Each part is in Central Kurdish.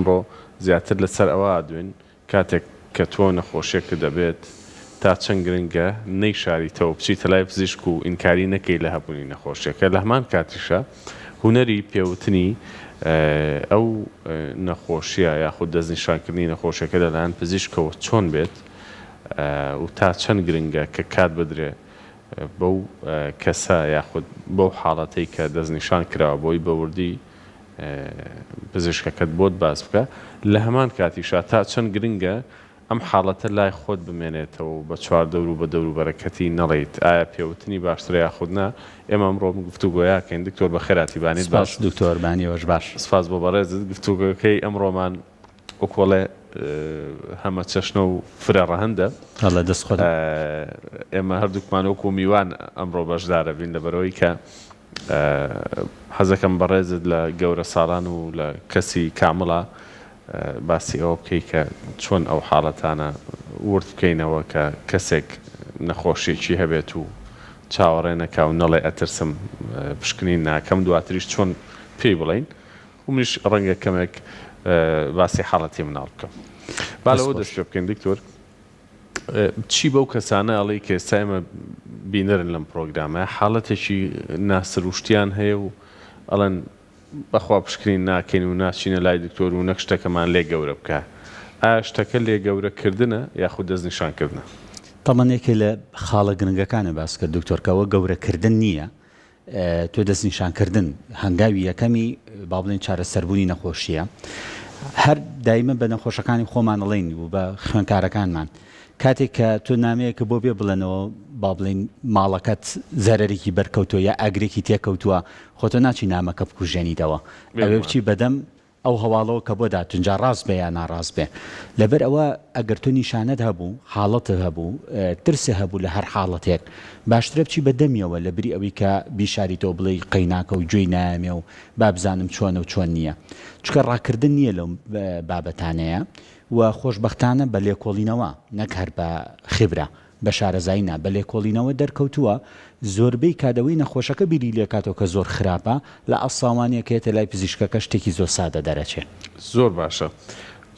ئەمڕۆ زیاتر لەسەر ئەوە ئادوێین کاتێک کە تۆ نەخۆشیەکت دەبێت تا چەند گرنگە نەیشاریتەوە بچیتە لای پزیشک و ئینکاری نەکەی لە هەبوونی نەخۆشیەکە لە هەمان کاتیشا هونەری پێوتنی ئەو نەخۆشیە یاخود دەستنیشانکردنی نەخۆشیەکە لەلایەن پزیشکەوە چۆن بێت و تا چەند گرنگە کە کات بدرێ بەو کەسە یاخود بەو حاڵەتەی کە دەستنیشان کراوە بۆی بە وردی پزیشکەکەت بۆت باس بکا، لە هەمان کاتیشا تا چەند گرنگە ئەم حاڵەتە لای خۆت بمێنێتەوە و بە چواردەور و بە دەوروبەرەکەتی نەڵێیت ئایا پێوتنی باشترە یاخود نا، ئێمە ئەمڕۆ گفتوگۆیاکەین، دکتۆر بەخێرهاتی بانیت باش. سپاس دکتۆر بانی ئێوەش باش. سپاس بۆ بەڕێزت، گفتوگۆکەی ئەمڕۆمان وەکو ئەڵێ هەمە چەشنە و فرە ڕەهەندە. بەڵێ دەست خۆش. ئێمە هەردووکمان وەکو میوان ئەمڕۆ بەشدارەبین لەبەرئەوەی کە حەزەکەم بەڕێزت لە گەورە ساڵان و لە کەسی کامڵا باسی ئەوە بکەی کە چۆن ئەو حاڵەتانە ورد بکەینەوە کە کەسێک نەخۆشیەکی هەبێت و چاوەڕێ نەکا و نەڵێ ئەترسم پشکنین ناکەم دواتریش چۆن پێی بڵێین و منیش ڕەنگە کەمێک باسی حاڵەتی مناڵ بکەم با لەوە دەست پێ بکەین دکتۆر چی بەو کەسانە ئەڵێی کە ئێستا ئێمە بینەرن لەم پرۆگرامە حاڵەتێکی ناسروشتیان هەیە و ئەڵێن بەخوا پشکنین ناکەین و ناچینە لای دکتۆر و نەک شتەکەمان لێ گەورە بکە ئایا شتەکە لێ گەورە کردنە یاخود دەستنیشان کردنە؟ تەبعەن یەکێ لە خاڵە گرنگەکانە باس کرد دکتۆر کە ئەوە گەورە کردن نییە تۆ دەستنیشانکردن هەنگاوی یەکەمی با بڵێن چارەسەربوونی نەخۆشیە هەر دایمە بە نەخۆشەکانی خۆمان ئەڵێین و بە خوێنکارەکانمان کاتێک کە تۆ نامەیەکە بۆ بێ بڵێنەوە با بڵێین ماڵەکەت زەرەرێکی بەرکەوتووە یا ئاگرێکی تێکەوتووە خۆ تۆ ناچی نامەکە بکوژێنیتەوە ئەوێ بچی بەدەم ئەو هەواڵەوە کە بۆت هاتوون جا ڕاست بێ یا ناڕاست بێ لەبەر ئەوە ئەگەر تۆ نیشانەت هەبوو حاڵەتت هەبوو ترست هەبوو لە هەر حاڵەتێک باشترە بچی بە دەمیەوە لە بری ئەوەی کە بیشاریتەوە بڵێی قەیناکە و گوێی نایەمێ و با بزانم چۆنە و چۆن نییە چونکە ڕاکردن نییە لەو بابەتانەیە و خۆشبەختانە بە لێکۆڵینەوە نەک هەر بە خیبرە بە شارەزایی نا، بە لێکۆڵینەوە دەرکەوتووە زۆربەی کات ئەوەی نەخۆشەکە بیری لێکاتەوە کە زۆر خراپە، لە ئەسڵا وانیە کە یەتە لای پزیشکەکە شتێکی زۆر سادە دەرەچێ. زۆر باشە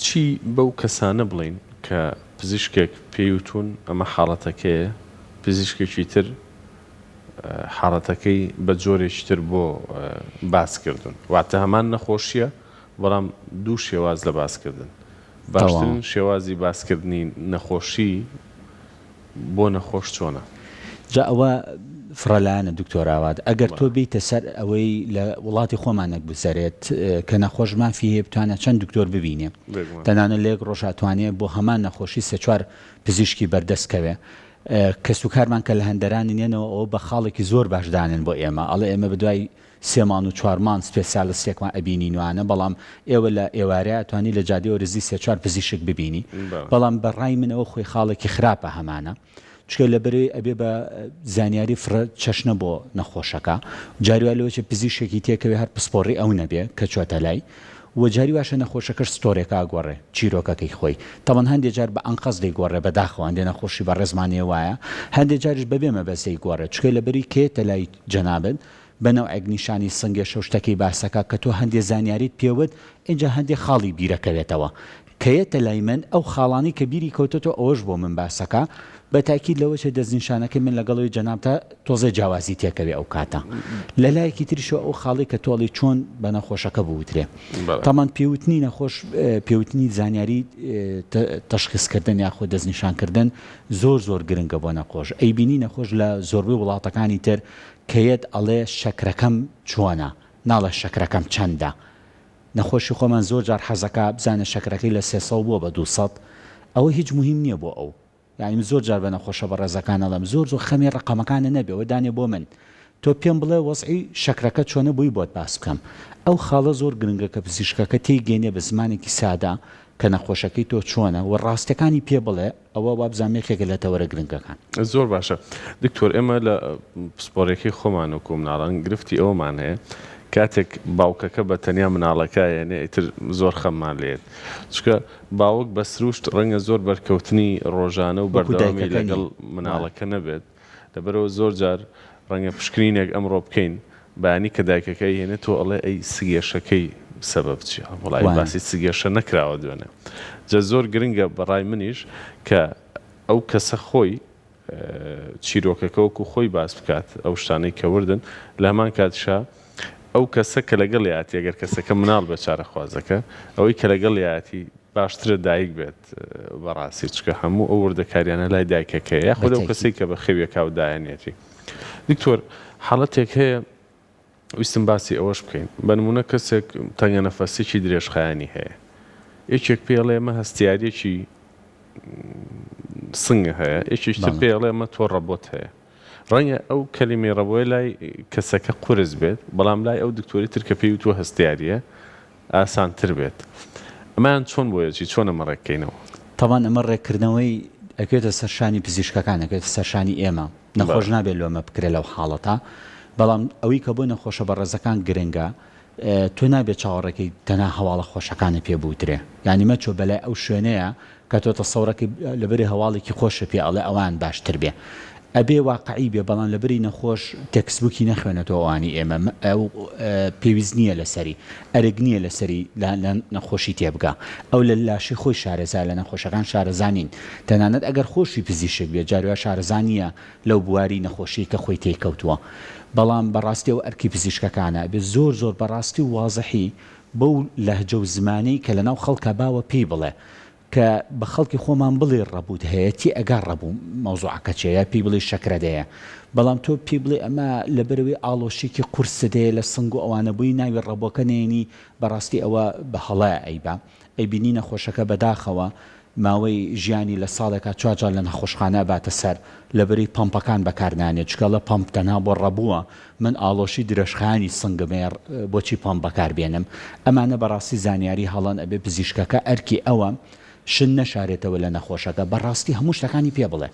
چی بەو کەسانە بڵێین کە پزیشکێک پێی وتوون ئەمە حاڵەتەکەیە پزیشکێکی تر حاڵەتەکەی بە جۆرێکی تر بۆ باس کردوون واتە هەمان نەخۆشیە بەڵام دوو شێواز لە باس کردن باشترین شێوازی باسکردنی نەخۆشی بۆ نەخۆش چۆنە؟ جا ئەوە فرەلایەنە دکتۆر ئاوات ئەگەر تۆ بێیتە سەر ئەوەی لە وڵاتی خۆمانەک بگوزەرێت کە نەخۆش مافی هەیە بتوانێت چەند دکتۆر ببینێ تەنانەت لە یەک ڕۆژ ئەتوانێ بۆ هەمان نەخۆشی سێ چوار پزیشکی بەردەست کەوێ کەسوکارمان کە لە هەندەرانی نێنەوە ئەوە بە خاڵێکی زۆر باش دانێن بۆ ئێمە ئەڵێ ئێمە بەدوای سێ مان و چوار مان سپێسیالستێکمان ئەبینین وانە بەڵام ئێوە لە ئێوارەیا ئەتوانی لە جادەی ئۆرزی سێ چوار پزیشک ببینی بەڵام بە ڕای من ئەوە خۆی خاڵێکی خراپە هەمانە چونکە لەبەرەوەی ئەبێ بە زانیاری فرە چەشنە بۆ نەخۆشەکە جاری وا لەوەچێ پزیشکێکی تێکەوێ هەر پسپۆڕی ئەو نەبێ کە چۆتە لای و جاری واشە نەخۆشەکەش ستۆرێکە ئەگۆڕێ چیرۆکەکەی خۆی تەبەن هەندێ جار بە ئەنقەست دەیگۆڕێ بەداخەوە هەندێ نەخۆشی بەڕێزمان هەیە وایە هەندێ جاریش بەبێ مەبەست دەیگۆڕێ چونکە لەبەری کێتە لای جەنابت بە نەوعێک نیشانی سنگێشە و شتەکەی باسەکا کە تۆ هەندێ زانیاریت پێ وت ئینجا هەندێ خاڵی بیرەکەوێتەوە کە یەتە لای من ئەو خاڵانەی کە بیری کەوتۆتەوە ئەوەش بۆ من باسەکا بە تاکید لەوە چێ دەستنیشانەکەی من لەگەڵ ئەوی جەنابتا تۆزێ جیاوازی تێکەوێ ئەو کاتە لە لایەکی تریشەوە ئەو خاڵەی کە تۆ ئەڵێی چۆن بە نەخۆشەکە بوترێ تەمان پێوتنی نەخۆش پێوتنی زانیاری تەشخیس کردن یاخود دەستنیشان کردن زۆر زۆر گرنگە بۆ نەخۆش ئەیبینی نەخۆش لە زۆربەی وڵاتەکانی تر کە یەت ئەڵێ شەکرەکەم چۆنە ناڵێ شەکرەکەم چەندە نەخۆشی خۆمان زۆر جار حەزەکا بزانێ شەکرەکەی لە 300 بووە بە 200 ئەوە هیچ موهیم نیە بۆ ئەو یانی من زۆر جار بە نەخۆشە بەڕێزەکان ئەڵێم زۆر زۆر خەمی ڕەقەمەکانە نەبێ ئەوە دانێ بۆ من تۆ پێم بڵێ وەزعی شەکرەکە چۆنە بۆی بۆت باس بکەم ئەو خاڵە زۆر گرنگە کە پزیشکەکە تێی گەینێ بە زمانێکی سادە کە نەخۆشەکەی تۆ چۆنە و ڕاستیەکانی پێ بڵێ ئەوە وابزانم یەکێکە لە تەوەرە گرنگەکان. زۆر باشە دکتۆر ئێمە لە پسپۆریەکەی خۆمان وەکو مناڵان گرفتی ئەوەمان هەیە کاتێک باوکەکە بە تەنیا مناڵەکە ئەیەنێ ئیتر زۆر خەممان لێیەت چونکە باوک بە سروشت ڕەنگە زۆر بەرکەوتنی ڕۆژانە و وەکو بەردەوامی دایکەکە لەگەڵ نیە. مناڵەکە نەبێت لەبەرئەوە زۆر جار ڕەنگە پشکنینێک ئەمڕۆ بکەین. بەیانی کە دایکەکە ئەیهێنێ تۆ ئەڵێ ئەی سگێشەکەی سەبەب چیە؟ وەڵایی وایە. باسی سگێشە نەکراوە دوێنێ. جا زۆر گرنگە بەڕای منیش کە ئەو کەسە خۆی چیرۆکەکە وەکو خۆی باس بکات ئەو شتانەی کە وردن لە هەمان کاتیشا ئەو کەسە کە لەگەڵیاتی ئەگەر کەسەکە مناڵ بێت چارەخوازەکە ئەوەی کە لەگەڵیاتی باشترە دایک بێت بەڕاستی چونکە هەموو ئەو وردەکاریانە لای دایکەکەیە یاخود ئەو کەسەی کە بەخێویەکا و دایەنیەتی. دکتۆر حاڵەتێک هەیە ویستم باسی ئەوەش بکەین بە نمونە کەسێک تەنگەنەفەسیی درێژخایەنی هەیە یەکێک پێی ئەڵێ ئەمە هەستیاریەکی سنگە هەیە یەکێکی تر پێی ئەڵێ ئەمە تۆ ڕەبۆت هەیە ڕەنگە ئەو کەلیمەی ڕەبۆیە لای کەسەکە قورس بێت بەڵام لای ئەو دکتۆری تر کە پێی وتووە هەستیاریە ئاسانتر بێت ئەمەیان چۆن بۆ یەچی چۆن ئەمە ڕێککەینەوە؟ تەبان ئەمە ڕێککردنەوەی ئەکەوێتە سەر شانی پزیشکەکان ئەکەوێتە سەر شانی ئێمە نەخۆش نابێت لۆمە بکرێت لەو حاڵەتە بەڵام ئەوی کە بۆ نەخۆشە بەڕێزەکان گرنگە تۆ نابێت چاوەڕێکەی تەنها هەواڵە خۆشەکانت پێ بوترێ یانی مەچۆ بەلای ئەو شوێنەیە کە تۆ تەسەورەکەی لەبەری هەواڵێکی خۆشە پێ ئەڵێ ئەوان باشتر بێ ئەبێ واقعی بێ بەڵام لەبری نەخۆش textbook ی نەخوێنێتەوە ئەوانی ئێمە ئەو پێویست نییە لەسەری ئەرک نییە لەسەری لە نەخۆشی تێبگا ئەو لە لاشەی خۆی شارەزا لە نەخۆشەکان شارەزا نین تەنانەت ئەگەر خۆشی پزیشک بێ جاری وا شارەزا نییە لەو بواری نەخۆشیەی کە خۆی تێی کەوتووە بەڵام بەڕاستی ئەوە ئەرکی پزیشکەکانە ئەبێ زۆر زۆر بەڕاستی و وازحی بەو لەهجە و زمانەی کە لەناو خەڵکا باوە پێی بڵێ کە بە خەڵکی خۆمان بڵێی ڕەبووت هەیە تێ ئەگا ڕەبوو مەوزوعەکە چیە یا پێی بڵێی شەکرەت هەیە بەڵام تۆ پێی بڵێ ئەمە لەبەرئەوەی ئاڵۆشیەکی قورست هەیە لە سنگ و ئەوانە بۆی ناوی ڕەبووەکە نەیەنی بەڕاستی ئەوە بە هەڵە ئەیبا ئەیبینی نەخۆشەکە بەداخەوە ماوەی ژیانی لە ساڵێکا چوار جار لە نەخۆشخانە ئەباتە سەر لەبەرەی پەمپەکان بەکار نانێت چونکە ئەڵێ پەمپ تەنها بۆ ڕەبووە من ئاڵۆشی درێژخایەنی سنگم هەیە بۆچی پەمپ بەکار بێنم ئەمانە بەڕاستی زانیاری هەڵەن ئەبێ پزیشکەکە ئەرکی ئەوە شت نەشارێتەوە لە نەخۆشەکە بەڕاستی هەموو شتەکانی پێ بڵێ.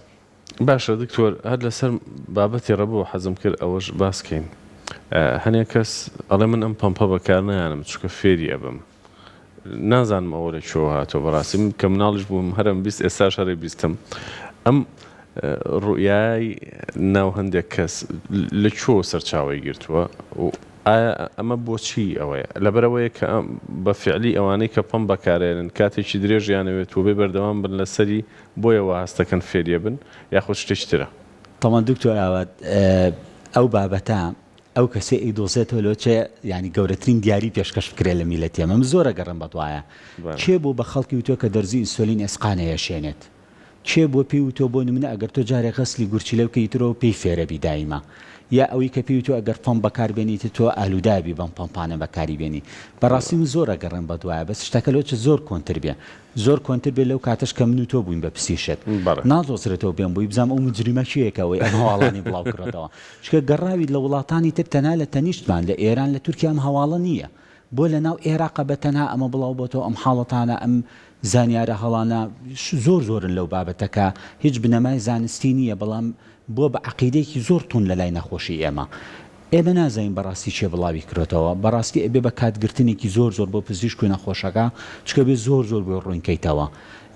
باشە دکتۆر هەر لەسەر بابەتی ڕەبۆ حەزم کرد ئەوەش باس کەین هەنێ کەس ئەڵێ من ئەم پەمپە بەکار نایەنم چونکە فێری ئەبم نازانم ئەوە لە کوێوە هاتووە بەڕاستی من کە مناڵیش بووم هەرم 20 ئێستاش هەرە بیستم ئەم ڕوئیای ناو هەندێک کەس لە کوێوە سەرچاوەی گرتووە و ئایا ئەمە بۆچی ئەوەیە لەبەرەوەیە کە بە فعلی ئەوانەی کە پەمپ بەکارێنن کاتێکی درێژیانەوێت و بێ بەردەوام بن لەسەری بۆیە وا هەستەکەن فێریە بن یاخود شتێکی ترە؟ تەبعەن دکتۆر ئاوات ئەو بابەتە ئەو کەسەی ئەیدۆزێتەوە لۆ چێ یانی گەورەترین دیاری پێشکەش بکرێ لە میلەتی ئێمە من زۆر ئەگەڕێم بەدوایە کێ بوو بە خەڵکی وتوە کە دەرزی ئینسۆلین ئێسقان ئەیەشێنێت کێ بووە پێی وتوە بۆ نمونە ئەگەر تۆ جارێک غەسلی گورچیلە بکەی ئیتر ئەوە پێی فێرەبی دایمە یا ئەوەی کە پێی وتوە ئەگەر پەمپ بەکار بێنی ئیتر تۆ ئالوودابی بەم پەمپانە بەکاری بێنی بەڕاستی من زۆر ئەگەڕێم بەدوایە بەس شتەکە لۆ چ زۆر کۆنتر بێ زۆر کۆنتر بێ لەو کاتەش کە من و تۆ بووین بە پسیشک نادۆزرێتەوە بێم بۆی بزانم ئەو مجریمە کێیە کە ئەوەی ئەم هەواڵانەی بڵاو کردۆتەوە چونکە گەڕاویت لە وڵاتانی تر تەنها لە تەنیشتمان لە ئێران لە تورکیا ئەم هەواڵە نییە بۆ لە ناو ئێراقە بە تەنها ئەمە بڵاو بۆتەوە ئەم حاڵەتانە ئەم زانیارە هەڵانە زۆر زۆرن لەو بابەتە کە هیچ بنەمای زانستی نییە بەڵام بووە بە عەقیدەیەکی زۆر توند لە لای نەخۆشی ئێمە ئێمە نازانین بەڕاستی کێ بڵاوی کرۆتەوە بەڕاستی ئەبێ بە کات گرتنێکی زۆر زۆر بۆ پزیشک و نەخۆشەکە چونکە ئەبێ زۆر زۆر بۆی ڕوون کەیتەوە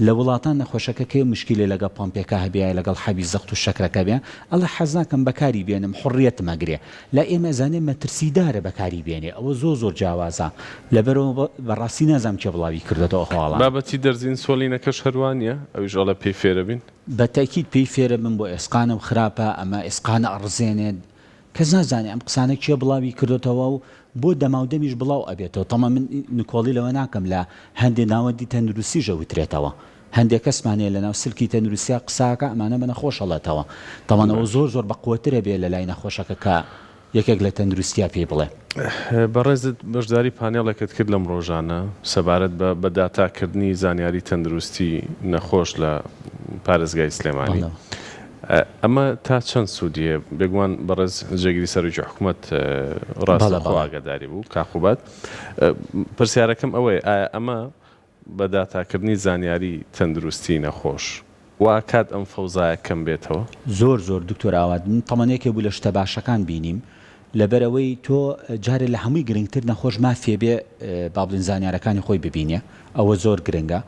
لە وڵاتان نەخۆشەکە کەی مشکیلەی لەگەڵ پەمپێکا هەبێ یا لەگەڵ حەبی زەخت و شەکرەکە بێ ئەڵێ حەز ناکەم بەکاری بێنم حوڕیەتم ئەگرێ لای ئێمە ئەزانێ مەترسی دارە بەکاری بێنێ ئەوە زۆر زۆر جیاوازە لەبەرئەوە بەڕاستی نازانم کێ بڵاوی کردۆتەوە ئەو هەواڵانە. بابەتی دەرزی ئینسۆلینەکەش هەر وا نیە؟ ئەویش ئەڵێ پێی فێرەبین. بە تەئکید پێی فێرە بن بۆ ئێسقانە و خراپە ئەمە ئێسقانە ئەڕزێنێت کەس نازانێ ئەم قسانە کێ بڵاوی کردۆتەوە و بۆ دەماودەمیش بڵاو ئەبێتەوە تەمەن من نکۆڵی لەوە ناکەم لە هەندێ ناوەندی تەندروستیش ئەوترێتەوە هەندێ کەسمان هەیە لەناو سلکی تەندروستیا قسە ئەکا ئەمانە بە نەخۆش ئەڵێتەوە تەمەن ئەوە زۆر زۆر بەقوەترە بێ لەلای نەخۆشەکە کە یەکێک لە تەندروستیا پێی بڵێ. بەڕێزت بەشداری پانێڵێکت کرد لەم ڕۆژانە سەبارەت بە بە داتا کردنی زانیاری تەندروستی نەخۆش لە پارێزگای سلێمانی. ئەمە تا چەند سوودی هەیە؟ بێگومان بەڕێز جێگری سەرۆکی حکومەت ڕاستەوخۆ ئاگاداری بوو کاک قوباد. پرسیارەکەم ئەوەیە ئایا ئەمە بە داتاکردنی زانیاری تەندروستی نەخۆش وا ئەکات ئەم فەوزایە کەم بێتەوە؟ زۆر زۆر دکتۆر ئاوات من تەمەن یەکێ بوو لە شتە باشەکان بینیم لەبەرئەوەی تۆ جارێ لە هەمووی گرنگتر نەخۆش مافیە بێ با بڵێین زانیارەکانی خۆی ببینێ ئەوە زۆر گرنگە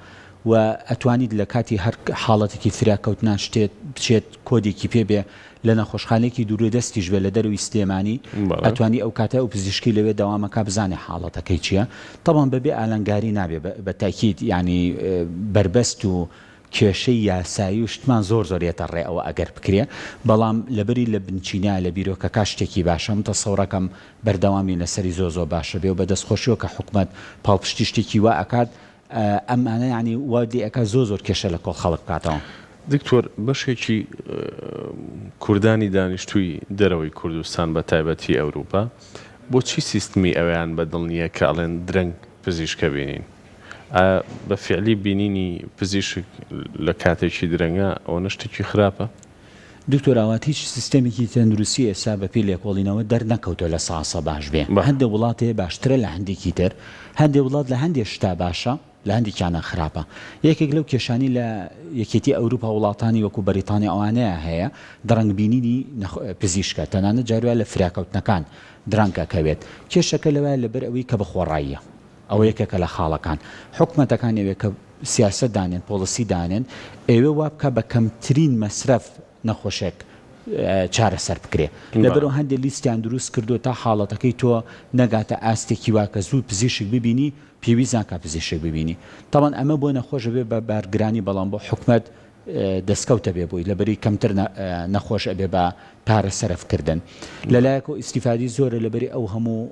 و ئەتوانیت لە کاتی هەر حاڵەتێکی فریا کەوتنا شتێت بچێت کۆدێکی پێ بێ. لە نەخۆشخانەیەکی دوورە دەستیش بێ لە دەرەوی سلێمانی ئەتوانی ئەو کاتە ئەو پزیشکی لەوێ دەوامەکا بزانێ حاڵەتەکەی چییە تەبان بەبێ ئالنگاری نابێ بە تاکید یانی بەربەست و کێشەی یاسایی و شتمان زۆر زۆر یەتە ڕێ ئەوە ئەگەر بکرێ بەڵام لەبری لە بنچینە لە بیرۆکەکە شتێکی باشە من تەسەورەکەم بەردەوام بین لەسەری زۆر زۆر باشە بێ و بە دەستخۆشیەوە کە حکومەت پاڵپشتی شتێکی وا ئەکات ئەمانە یانی وا لێ ئەکات زۆر زۆر کێشە لە کۆڵ خەڵک بکاتەوە. دکتۆر بەشێکی کوردانی دانیشتووی دەرەوەی کوردستان بە تایبەتی ئەوروپا بۆچی سیستمی ئەویان بە دڵ نییە کە ئەڵێن درەنگ پزیشکە بینین؟ ئایا بە فیعلی بینینی پزیشک لە کاتێکی درەنگا ئەوەنە شتێکی خراپە؟ دکتۆر ئاوات هیچ سیستەمێکی تەندروستی ئێستا بە پێی لێکۆڵینەوە دەرنەکەوتوە لە ساسە باش بێ هەندێ وڵات هەیە باشترە لە هەندێکی تر هەندێ وڵات لە هەندێ شتا باشە لە هەندێکیانە خراپە یەکێک لەو کێشانی لە یەکێتی ئەوروپا وڵاتانی وەکو بەریتانیا ئەوانەیە هەیە دڕەنگ بینینی پزیشکە تەنانەت جاروایە لە فریاکەوتنەکان درەنگ ئەکەوێت کێشەکە لەوایە لەبەر ئەوەی کە بە خۆڕاییە ئەوە یەکێکە لە خاڵەکان. حکومەتەکان ئەوێ کە سیاسەت دانێن، پۆڵسی دانێن، ئەوێ وا بکا بە کەمترین مەسرەف نەخۆشێک چارەسەر بکرێ. لەبەرئەوە هەندێ لیستیان دروست کردووە تا حاڵەتەکەی تۆ نەگاتە ئاستێکی وا کە زوو پزیشک ببینی، پێویست ناکا پزیشک ببینی. تەبعەن ئەمە بۆ نەخۆش ئەبێ بە بارگرانی بەڵام بۆ حکومەت دەستکەوت ئەبێ بۆی لەبەری کەمتر نەخۆش ئەبێ بە پارە سەرف کردن. لەلایەکەوە ئیستیفادی زۆرە لەبەری ئەو هەموو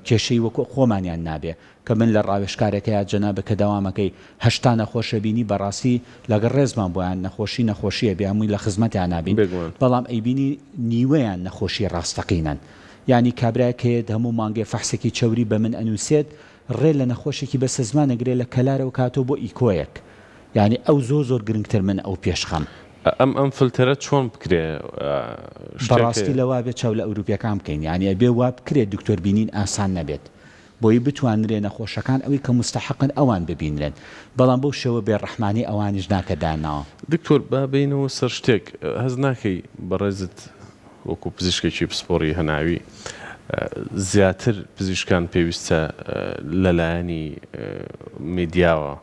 کێشەی وەکو خۆمانیان نابێ کە من لە ڕاوێژکارێکەیا جەنابت کە دەوامەکەی 80 نەخۆش ئەبینی بەڕاستی لەگەڵ ڕێزمان بۆیان نەخۆشی نەخۆشیە بێ هەمووی لە خزمەتیان نابین بێگومان. بەڵام ئەیبینی نیوەیان نەخۆشی ڕاستەقینەن یانی کابرایەک کە یەت هەموو مانگێ فەحسێکی چەوری بە من ئەنووسێت ڕێ لە نەخۆشێکی بەسەزمان ئەگرێ لە کەلارەوە کاتۆ بۆ ئیکۆیەک یانی ئەو زۆر زۆر گرنگتر من ئەو پێش خەم. ئەم ئەم فلتەرە چۆن بکرێ شتێک بەڕاستی هەیە. لە وابێ چاو لە ئەوروپیەکان بکەین یانی ئەبێ وا بکرێ دکتۆر بینین ئاسان نەبێت بۆی بتوانرێ نەخۆشەکان ئەوی کە موستەحەقن ئەوان ببینرێن بەڵام بەو شێوە بێ ڕەحمانەی ئەوانیش نا کە دایانناوە. دکتۆر با بێینەوە سەر شتێک هەست ناکەی بەڕێزت وەکو پزیشکێکی پسپۆڕی هەناوی زیاتر پزیشکان پێویستە لەلایەنی میدیاوە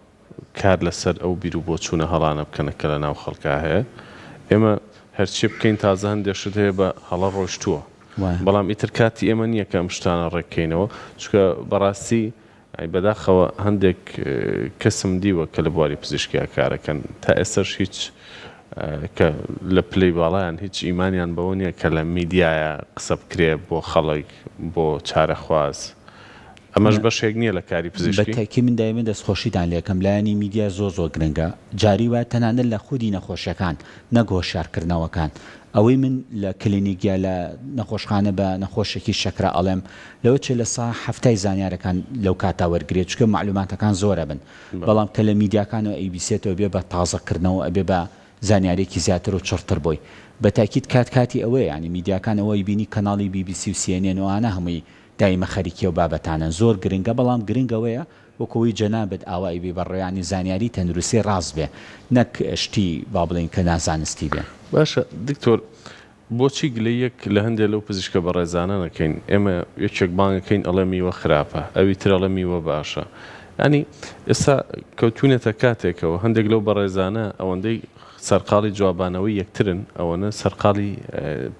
کار لەسەر ئەو بیروبۆچوونە هەڵانە بکەنە کە لەناو خەڵکا هەیە ئێمە هەرچی بکەین تازە هەندێک شت هەیە بە هەڵە ڕۆشتووە بەڵام ئیتر کاتی ئێمە نییە کە ئەم شتانە ڕێککەینەوە چونکە بەڕاستی ئەی بەداخەوە هەندێک کەسم دیوە کە لە بواری پزیشکیا کارەکەن تا ئێستاش هیچ کە لە پلەی باڵایان هیچ ئیمانیان بەوە نییە کە لە میدیایە قسە بکرێ بۆ خەڵک بۆ چارەخواز ئەمەش بەشێک نییە لە کاری بە پزیشکی؟ تەئکید من دایمە دەستخۆشیتان لێکەم لایەنی میدیا زۆر زۆر گرنگە جاری وایە تەنانەت لە خودی نەخۆشیەکان نەک هۆشیارکردنەوەکان ئەوەی من لە کلینیک یا لە نەخۆشخانە بە نەخۆشێکی شەکرە ئەڵێم لەوە چێ لە سا حەفتای زانیارەکان لەو کاتا وەرگرێت چونکە مەعلوماتەکان زۆر ئەبن بەڵام کە لە میدیاکانەوە ئەیبیسێتەوە ئەبێ بە تازە کردنەوە ئەبێ بە زانیارێکی زیاتر و چڕتر بۆی بە تاکید کات کاتی ئەوەیە یانی میدیاکان ئەوەی بینی کەناڵی بی بی سی و سی ئێن ئێن و ئەوانە هەمووی دایمە خەریکی ئەو بابەتانەن زۆر گرنگە بەڵام گرنگ ئەوەیە وەکو ئەوەی جەنابت ئاوا ئەیبەی بە ڕێیانی زانیاری تەندروستی ڕاست بێ نەک شتی با بڵێین کە نازانستی بێ. باشە دکتۆر بۆچی گلەییەک لە هەندێ لەو پزیشکە بەڕێزانە نەکەین ئێمە یەکێک بانگ ئەکەین ئەڵێ میوە خراپە ئەوی تر ئەڵێ میوە باشە یانی ئێستا کەوتوینەتە کاتێکەوە هەندێک لەو بەڕێزانە ئەوەندەی سەرقاڵی جوابانەوەی یەکترن ئەوەنە سەرقاڵی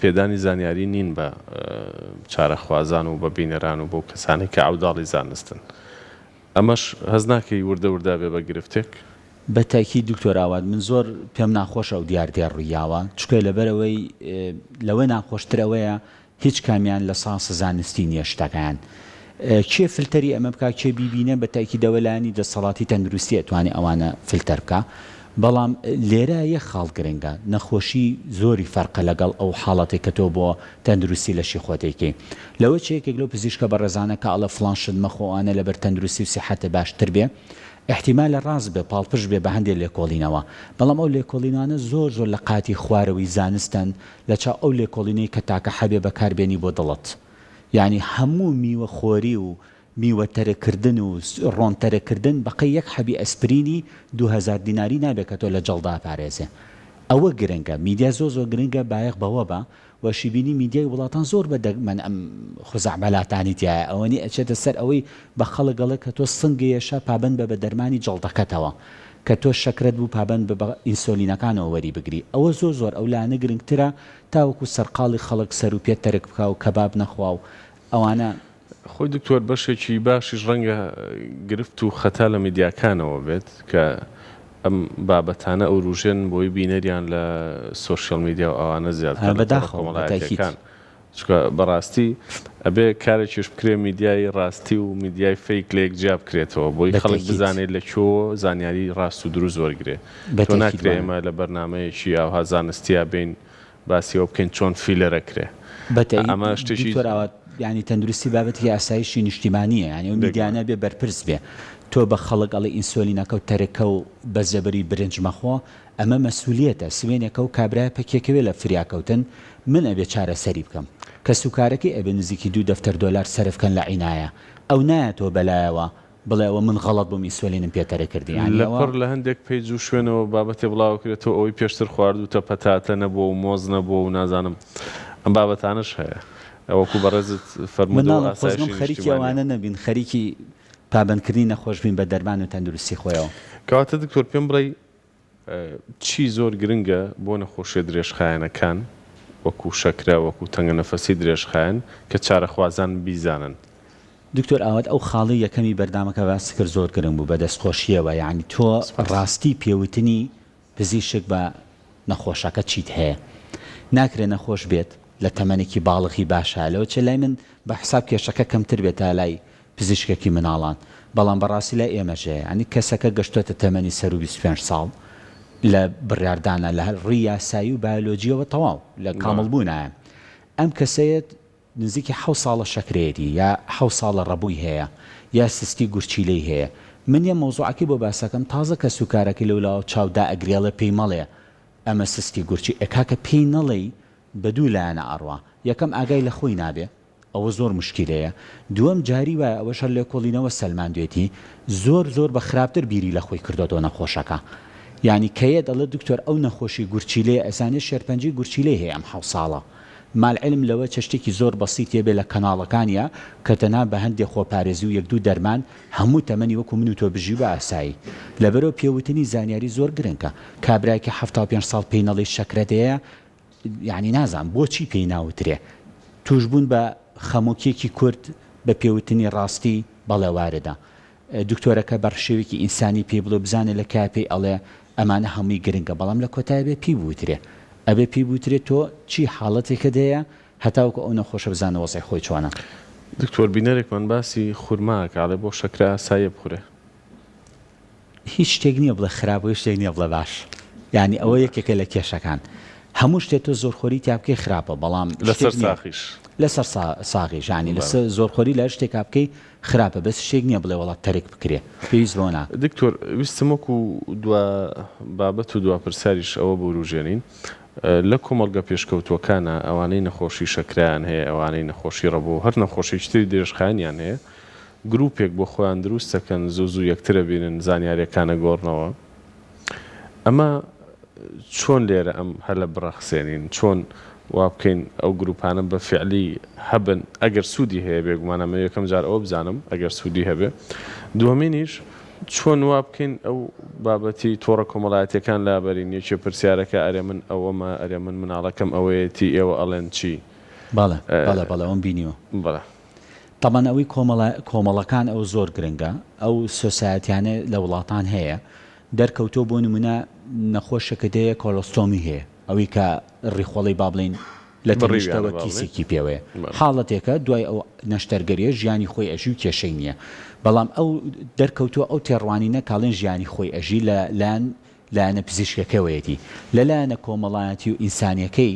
پێدانی زانیاری نین بە چارەخوازان و بە بینەران و بەو کەسانەی کە عەوداڵی زانستن ئەمەش هەست ناکەی وردە وردە بێ بە گرفتێک؟ بە تەئکید دکتۆر ئاوات من زۆر پێم ناخۆشە ئەو دیاردەیە ڕوویاوە چونکە لەبەرئەوەی لەوە ناخۆشتر ئەوەیە هیچ کامیان لە سانس زانستی نیە شتەکەیان کێ فلتەری ئەمە بکا کێ بیبینە بە تەئکیدەوە لایەنی دەسەڵاتی تەندروستی ئەتوانێ ئەوانە فلتەر بکا بەڵام لێرە یەک خاڵ گرنگە نەخۆشی زۆری فەرقە لەگەڵ ئەو حاڵەتەی کە تۆ بۆ تەندروستی لەشی خۆت ئەیکەی لەوە چ یەکێک لەو پزیشکە بەڕێزانە کە ئەڵێ فڵان شت مەخۆ ئەوانە لەبەر تەندروستی و سیحەتت باشتر بێ ئیحتیمالە ڕاست بێ پاڵپشت بێ بە هەندێ لێکۆڵینەوە بەڵام ئەو لێکۆڵینانە زۆر زۆر لە قاتی خوارەوەی زانستن لە چاو ئەو لێکۆڵینەی کە تاکە حەبێ بەکار بێنی بۆ دڵت یانی هەموو میوە خۆری و میوە تەرک کردن و ڕۆن تەرک کردن بەقەی یەک حەبی ئەسپرینی 2000 دیناری نابێ کە تۆ لە جەڵدە ئەپارێزێ ئەوە گرنگە میدیا زۆر زۆر گرنگە بایەخ بەوە بە وە شیبینی میدیای وڵاتان زۆر بە دەگمەن ئەم خزعبەلاتانی تیایە ئەوەنی ئەچێتە سەر ئەوەی بە خەڵک ئەڵێ کە تۆ سنگێ یەشا پابەند بە بە دەرمانی جەڵدەکەتەوە. کە تۆ شەکرەت بوو پابەند بە بە ئینسۆلینەکانەوە وەری بگری ئەوە زۆر زۆر ئەو لایەنە گرنگترە تاوەکو سەرقاڵی خەڵک سەر و پێ تەرک بکا و کەباب نەخوا و ئەوانە. خۆی دکتۆر بەشێکی باشیش ڕەنگە گرفت و خەتا لە میدیاکانەوە بێت کە ئەم بابەتانە ئەوروژێنن بۆی بینەریان لە سۆشیال میدیا و ئەوانە زیاد بکەن لە تۆڕە بەداخەوە بەتاکید. کۆمەڵایەتیەکان چونکە بەڕاستی ئەبێ کارێکیش بکرێ میدیای ڕاستی و میدیای fake لەیەک جیا بکرێتەوە بۆی خەڵک بەتەکید. بزانێت لە کوێوە زانیاری ڕاست و دروست وەرگرێ تۆ بەتەکید ناکرێ وایە. ئێمە لە بەرنامەیەکی ئاوها زانستیا بێین باسی ئەوە بکەین چۆن filler ئەکرێ بەتەئید ئەمە شتێکی. دکتۆر ئاوات یانی تەندروستی بابەتێکی ئاسایشی نیشتیمانیە یانی ئەو بێگومان. میدیانە بێ بەرپرس بێ تۆ بە خەڵک ئەڵێ ئینسۆلینەکەو تەرککە و بە زەبری برنج مەخۆ ئەمە مەسولیەتە سوێنێکە و کابرایە پەکێکەوێ لە فریاکەوتن من ئەبێ چارەسەری بکەم کەسوکارەکەی ئەبێ نزیکی دوو دەفتەر دۆلار سەرف کەن لە عینایە ئەو نایەتەوە بەلایەوە بڵێ ئەوە من غەڵەت بووم ئینسۆلینم پێ تەرک کردی یانی لە ئەوە. پڕ لە هەندێک page و شوێنەوە بابەتێ بڵاوەکرێتەوە ئەوەی پێشتر خواردووتە پەتاتە نەبووە و مۆز نەبووە و نازانم ئەم بابەتانەش هەیە وەکو بەڕێزت فەرموودەوە مناڵم خۆزگەم ئاسایشی خەریکی نیشتیمانیە. ئەوانە نەبین خەریکی پابەندکردنی نەخۆش بین بە دەرمان و تەندروستی خۆیەوە. کەواتە دکتۆر پێم بڵێی چی زۆر گرنگە بۆ نەخۆشیە درێژخایەنەکان وەکو شەکرە وەکو تەنگەنەفەسی درێژخایەن کە چارەخوازان بیزانن؟ دکتۆر ئاوات ئەو خاڵەی یەکەمی بەرنامەکە باست کرد زۆر گرنگ بوو بەدەستخۆشیەوە یانی تۆ سپاس. ڕاستی پێوتنی پزیشک بە نەخۆشەکە چیت هەیە ناکرێ نەخۆش بێت لە تەمەنێکی باڵغی باشە لەوەچێ لای من بە حساب کێشەکە کەمتر بێت تا لای پزیشکێکی مناڵان بەڵام بەڕاستی لای ئێمەش هەیە یانی کەسەکە گەشتۆتە تەمەنی سەروو 25 ساڵ لە بڕیاردانە لە ڕووی یاسایی و بایۆلۆجیەوە تەواو لە کامڵ بوونایە ئەم کەسەیەت نزیکی حەو ساڵە شەکرەیەتی یا حەو ساڵە ڕەبووی هەیە یا سستی گورچیلەی هەیە من یە مەوزوعەکەی بۆ باسەکەم تازە کەسوکارەکەی لەولاوە چاو دائەگرێ ئەڵێ پێی مەڵێ ئەمە سستی گورچی ئێ کاکە پێی نەڵێی بە دوو لایەنە ئەڕوا یەکەم ئاگای لە خۆی نابێ ئەوە زۆر موشکیلەیە دووەم جاری وایە ئەوەش هەر لێکۆڵینەوە سەلماندوێتی زۆر زۆر بە خراپتر بیری لە خۆی کردۆتەوە نەخۆشەکە یانی کە یەت ئەڵێ دکتۆر ئەو نەخۆشی گورچیلەیە ئەزانێ شێرپەنجەی گورچیلەی هەیە ئەم حەو ساڵە مع العلم لەوە چە شتێکی زۆر بەسیتیە بێ لە کەناڵەکانیا کە تەنها بە هەندێ خۆپارێزی و یەک دوو دەرمان هەموو تەمەنی وەکو من و تۆ بژی بە ئاسایی لەبەرئەوە پێوتنی زانیاری زۆر گرنکە کابرایەکی 75 ساڵ پێی نەڵێی شەکرەت هەیە یانی نازانم بۆچی پێی ناوترێ توشبوون بە خەمۆکیەکی کورت بە پێوتنی ڕاستی بەڵێ واردە دکتۆرەکە بە شێوەیەکی ئینسانی پێی بڵێ و بزانێ لە کیا پێی ئەڵێ ئەمانە هەمووی گرنگە بەڵام لە کۆتای ئەبێ پێی بوترێ ئەبێ پێی بوترێ تۆ چی حاڵەتێکت هەیە هەتاوەکو ئەو نەخۆشە بزانێ وەزعی خۆی چۆنە. دکتۆر بینەرێکمان باسی خورما ئەکا ئەڵێ بۆ شەکرە ئاساییە بخورێ. هیچ شتێک نیە بڵێ خراپ و هیچ شتێک نیە بڵێ باش یانی ئەوە یەکێکە لە کێشەکان هەموو شتێ تۆ زۆرخۆری تیا بکەی خراپە بەڵام لەسەر شتێک نیە ساغیش. لەسەر ساغیش یانی بەڵێ. لەسەر زۆرخۆری لە هەر شتێکا بکەی خراپە بەس شتێک نیە بڵێ وەڵا تەرک بکرێ پێویست بەوە ناکا. دکتۆر ویستم وەکو دوا بابەت و دوا پرسیاریش ئەوە بوروژێنین لە کۆمەڵگە پێشکەوتووەکانا ئەوانەی نەخۆشی شەکرەیان هەیە ئەوانەی نەخۆشی ڕەبۆ و هەر نەخۆشیی تری درێژخایەنیان هەیە گروپێک بۆ خۆیان دروست دەکەن زوو زوو یەکتر ئەبینن زانیاریەکان ئەگۆڕنەوە ئەمە چۆن لێرە ئەم هەلە بڕەخسێنین چۆن وا بکەین ئەو گروپانە بە فعلی هەبن ئەگەر سوودی هەیە بێگومان ئەمە یەکەم جار ئەوە بزانم ئەگەر سوودی هەبێ دووەمینیش چۆن وا بکەین ئەو بابەتی تۆڕە کۆمەڵایەتیەکان لابەرین یەکێ پرسیارەکە ئەرێ من ئەوەمە ئەرێ من مناڵەکەم ئەوەیەتی ئێوە ئەڵێن چی بەڵێ بەڵێ بەڵێ ئەوم بینیوە. بەڵێ. تەبعەن ئەوەی کۆمەڵە کۆمەڵەکان ئەوە زۆر گرنگە ئەو سۆسایەتیانە لە وڵاتان هەیە دەرکەوتووە بۆ نمونە نەخۆشێکت هەیە کۆلۆستۆمی هەیە ئەوەی کە ڕیخۆڵەی با بڵێین لە بڕیویانە تەنیشتەوە با بڵێین کیسێکی پێوەیە بەڵێ. حاڵەتێکە دوای ئەو نەشتەرگەریە ژیانی خۆی ئەژی و کێشەی نییە بەڵام ئەو دەرکەوتووە ئەو تێڕوانینە کاڵێن ژیانی خۆی ئەژی لە لایەن لایەنە پزیشکەکەوەیەتی لە لایەنە کۆمەڵایەتی و ئینسانیەکەی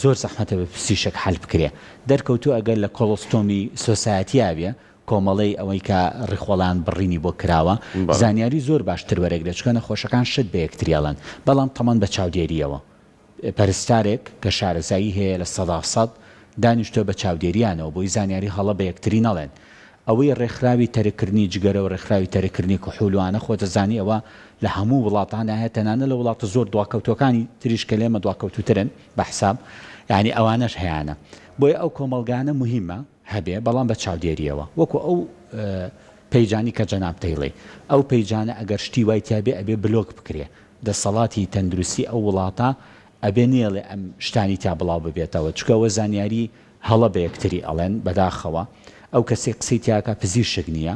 زۆر زەحمەتە بە پزیشک حەل بکرێ. دەرکەوتووە ئەگەر لە colostomy society یا بێ، کۆمەڵەی ئەوەی کە ڕیخۆڵەیان بڕینی بۆ کراوە، بەڵێ. زانیاری زۆر باشتر وەرەگرێ چونکە نەخۆشەکان شت بە یەکتری ئەڵێن. بەڵام تەمەن بە چاودێرییەوە. پەرستارێک کە شارەزایی هەیە 100% دانیشتووە بە چاودێرییانەوە بۆی زانیاری هەڵە بە یەکتری نەڵێن. ئەوەی ڕێکخراوی تەرککردنی جگەرە و ڕێکخراوی تەرککردنی کحول و ئانە خۆت ئەزانی ئەوە لە هەموو وڵاتاندا هەیە تەنانەت لە وڵاتە زۆر دواکەوتووەکانی تریش کە لێمە دواکەوتووترن بە حساب یانی ئەوانەش هەیانە بۆیە ئەو کۆمەڵگانە موهیمە هەبێ بەڵام بە چاودێریەوە وەکو ئەو. پەیجانی کە جەنابت دەیڵێی ئەو پەیجانە ئەگەر شتی وای تیا بێ ئەبێ بلۆک بکرێ دەسەڵاتی تەندروستی ئەو وڵاتە ئەبێ نەیەڵێ ئەم شتانی تیا بڵاو ببێتەوە چونکە ئەوە زانیاری هەڵە بە یەکتری ئەڵێن بەداخەوە ئەو کەسەی قسەی تیا ئەکا پزیشک نیە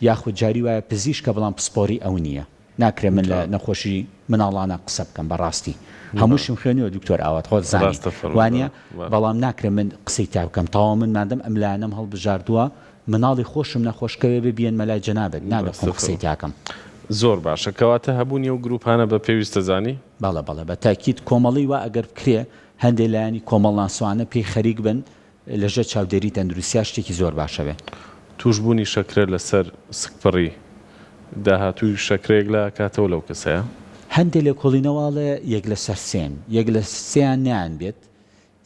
یاخود جاری وایە پزیشکە بەڵام پسپۆری ئەو نیە ناکرێ من لە نەخۆشی مناڵانە قسە بکەم بەڕاستی هەمووشم خوێنیوە دکتۆر ئاوات خۆت زانی وانە بەڵام ناکرێ من قسەی تا بکەم تەواو من مادەم ئەم لایەنەم هەڵبژاردووە مناڵی خۆشم نەخۆش کەوێ بێ بیەنمە لای جەنابت نابێ خۆم قسەی تاکەم. زۆر باشە کەواتە هەبوونی ئەو گروپانە بە پێویست دەزانی؟ بەڵێ بەڵێ بە تاکید کۆمەڵی وا ئەگەر بکرێ هەندێ لایەنی کۆمەڵناسوانە پێی خەریک بن لە ژێر چاودێری تەندروستیا شتێکی زۆر باشە بێ. توشبوونی شەکرە لەسەر سکپڕی، داهاتووی شەکرە یەکلا ئەکاتەوە لەو کەسەیا؟ هەندێ لێکۆڵینەوە ئەڵێ یەک لەسەر سێن، یەک لە سێیان نایان بێت،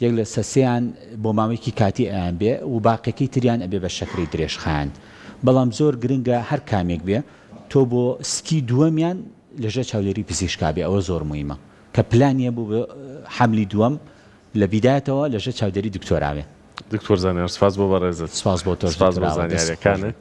یەک لەسەر سێیان بۆ ماوەیەکی کاتی ئەیان بێ و باقیەکەی تریان ئەبێ بە شەکرەی درێژخایەن. بەڵام زۆر گرنگە هەر کامێک بێ تۆ بۆ سکی دووەمیان لەژێر چاودێری پزیشکا بێ ئەوە زۆر مویمە کە پلانی هەبوو بۆ حەملی دووەم لە بیدایەتەوە لەژێر چاودێری دکتۆرا بێ. دکتۆر زانیار سپاس بۆ بەڕێزت. سپاس بۆ تۆش سپاس بۆ دکتۆر ئاوات دەست خۆش زانیاریەکانت. بێت.